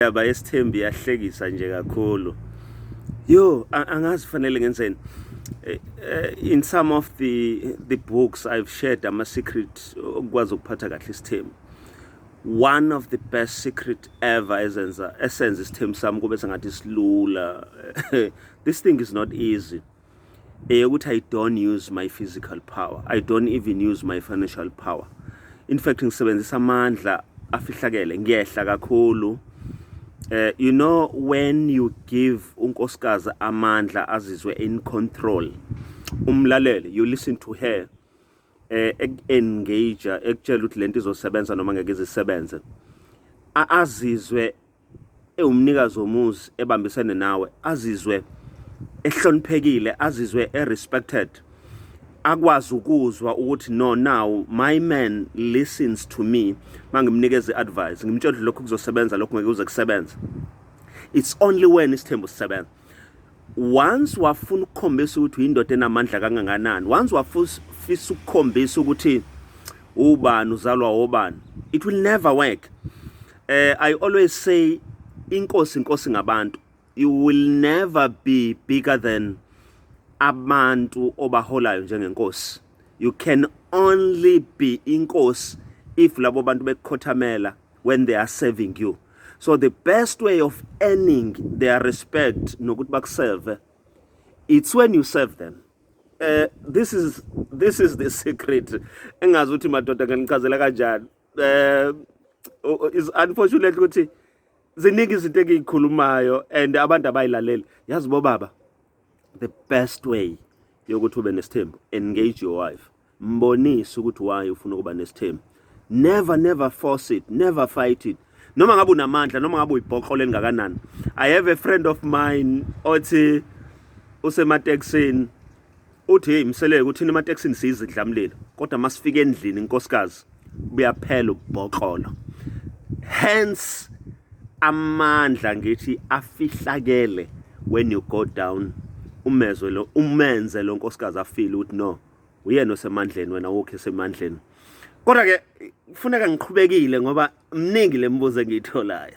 Indaba yesithembu iyahlekisa nje kakhulu. Yo, angazi fanele ngenzeni. In some of the books I've shared ama secret okwazi ukuphatha kahle isithembu. One of the best secret ever ezenza esenza isithembu sami kube sengathi silula. This thing is not easy. Eyokuthi I don't use my physical power. I don't even use my financial power. In fact, ngisebenzisa amandla afihlakele, ngiyehla kakhulu. You know when you give unkosikazi amandla azizwe in control, umlalele, you listen to her, engage, ekutshela ukuthi lento izosebenza noma ngeke izisebenze, azizwe ewumnikazi womuzi ebambisene nawe, azizwe ehloniphekile, azizwe e-respected, akwazi ukuzwa ukuthi, "No, now my man listens to me mangimnikeza i-advice, ngimtshela lokhu kuzosebenza, lokhu ngeke kuze kusebenze." It's only when isithembu sisebenza. Once wafuna ukukhombisa ukuthi uyindoda enamandla kangakanani, once wafisa ukukhombisa ukuthi ubani, uzalwa obani, it will never work. I always say inkosi inkosi ngabantu. You will never be bigger than abantu obaholayo njengenkosi. You can only be inkosi if labo bantu bekukhothamela when they are serving you. So the best way of earning their respect nokuthi bakuserve, it's when you serve them. This is the secret. Engazi ukuthi madoda nganichazela kanjani. Is unfortunate ukuthi ziningi izinto engiyikhulumayo and abantu abayilaleli. Yazi bobaba, the best way yokuthi ube nesithembu, engage your wife, mbonise ukuthi why ufuna ukuba nesithembu. Never, never force it, never fight it, noma ngabe unamandla, noma ngabe uyibhoqolo elingakanani. I have a friend of mine othi usemateksini, uthi, "Hey Mseleke," uthi, "emateksini siyizidlamlilo, kodwa masifika endlini inkosikazi buyaphela ubhoqolo." Hence amandla ngithi afihlakele when you go down, umezwe lo, umenze lo nkosikazi afile ukuthi no, uyena osemandleni, wena wokho esemandleni. Kodwa ke kufuneka ngiqhubekile ngoba mningi lembuzo engiyitholayo.